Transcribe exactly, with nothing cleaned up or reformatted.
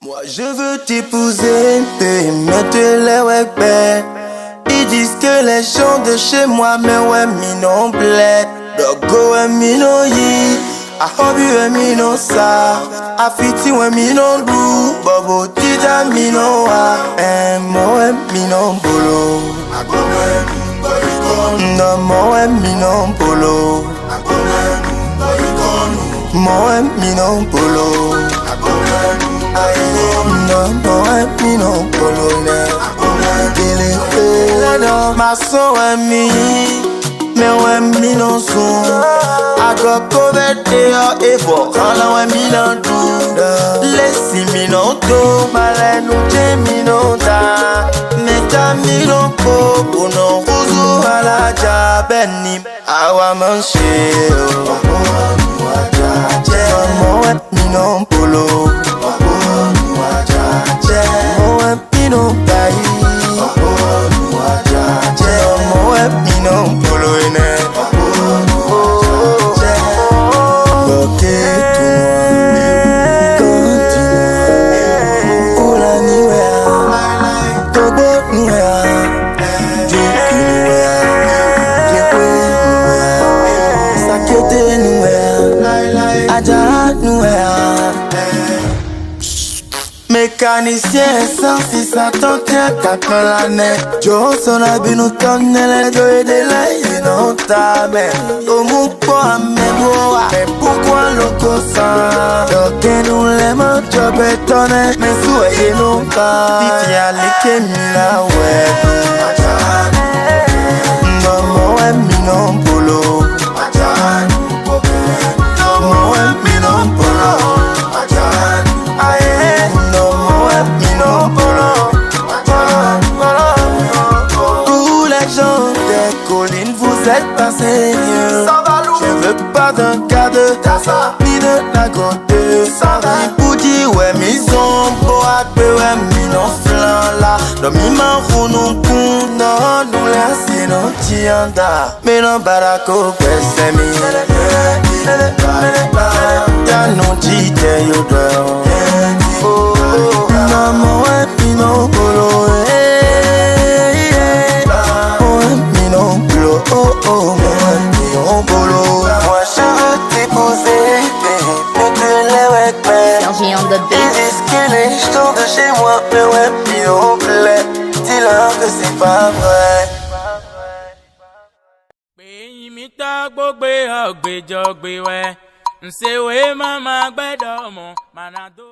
Moi je veux t'épouser, pe mɛtɔ́ lɛ́ wɛ gbɛ. Ils disent que les gens de chez moi, mais ouais, mi non blé. Ɖɔ go wɛ mi nɔ yi, axɔ́bi wɛ mi nɔ sa, afiti wɛ mi nɔ ɖu, bɔbɔ dídá mi nɔ wa. Ɛn mɔ wɛ mi nɔ bolo, nɔ mɔ wɛ mi nɔ bolo. Mɔ wɛ mi nɔ bolo. Ayi nɔ mɔ wɛ mi nɔ bolo lɛ. Délé lɛ nɔ ma sɔn wɛ mi. Mɛ wɛ mi nɔ sun. Agɔ ko bɛ te ɔ e bɔ xɔlɔ wɛ mi nɔ ɖu. Lesi mi nɔ do malɛ nu jɛ mi nɔ da. Mɛ ta mi nɔ ko bonɔ kuzu alaja bɛ ni. Awa ma ṣe o. Ọmọ wẹ mi nọ polo. Ọmọ wẹ mi nọ bayi. Ọmọ wẹ mi nọ polo enẹ. Lọkẹ tún kọ́ntínú. Fúlàní wẹ̀ á. Tógbó nú wẹ̀ á. Jukinu wɛ a, Jekwe nu wɛ a, Sakete nu wɛ a, Ajara nu wɛ a. Mécanicien essence, si Satan tient à plein l'année. Johnson a binu tɔn nɛlɛ do ede la yi nɔ ta mɛ. Omu kpɔ amɛ ɖo wa. Mais pourquoi loko san? Dɔkɛnu lɛ ma jɔ bɛ tɔnɛ. Mais su eye no ka. Fifia leke mi la wɛ. Nɔ mɔ wɛ mi nɔ bolo. Nɔ mɔ wɛ mi nɔ bolo. Aye, nɔ mɔ wɛ mi nɔ bolo. Tous les gens des collines, vous êtes pas sérieux. Je veux pas d'un gars de Tassa, ni de Nagote. Ni budi wɛ mi zɔn bo agbe wɛ mi nɔ flan la. Dɔ mi ma hu nukun nɔ nu lɛ si nɔ ti anda. Mi nɔ bara ko gbɛsɛ mi. Yanu jijɛ yo dɔ. Nɔ mɔ wɛ mi nɔ bolo. Mɔ wɛ mi nɔ bolo. Oh, oh, mɔ wɛ mi nɔ bolo. Moi, je veux t'épouser, baby, mais tu l'es, ouais, ouais. Sergi on the beat. Ils disent que les gens de chez moi, mais ouais, puis on plaît. Dis-leur que c'est pas vrai. Gbe nyi mitɔ́ gbogbe ɔ́ gbejɔgbe wɛ. Nse wema ma gbɛdɔ mɔ mana do.